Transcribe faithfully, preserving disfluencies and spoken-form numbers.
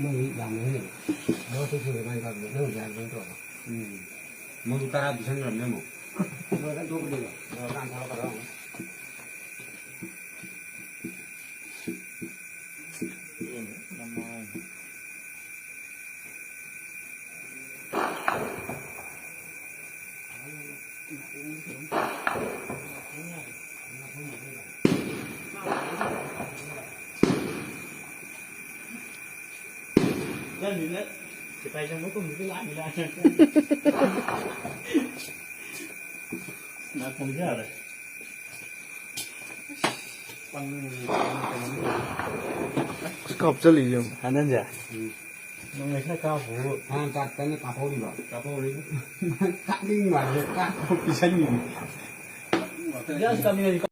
ꯃꯣꯏ ꯌꯥꯝꯃꯦꯍꯦ꯫ ꯃꯣꯏ ꯇꯔꯥ ꯄꯤꯁꯟꯈ꯭ꯔꯕꯅꯦ ꯑꯃꯨꯛ꯫ ꯂꯣꯏꯔꯀꯥꯟ ꯊꯣꯛꯂꯛꯀꯗ꯭ꯔꯥ ꯑꯃꯨꯛ꯫ ꯑꯁ, ꯀꯥꯞꯆꯜꯂꯤ ꯌꯦꯡꯉꯨ꯫ ꯍꯟꯗꯟꯁꯦ? ꯎꯝ꯫ ꯅꯪ ꯂꯩꯁꯥ ꯀꯥꯞꯄꯨ꯫ ꯅꯍꯥꯟ ꯆꯥꯛ ꯀꯟꯅ ꯀꯥꯞꯍꯧꯔꯤꯕ? ꯀꯥꯞꯍꯧꯔꯤ꯫ ꯀꯥꯞꯅꯤꯡ ꯃꯥꯜꯂꯦ, ꯀꯥꯞꯄ ꯄꯤꯁꯟꯈꯤꯕꯅꯤ꯫ ꯌꯥꯁ ꯀꯥꯞꯅꯤꯡꯉꯗꯤ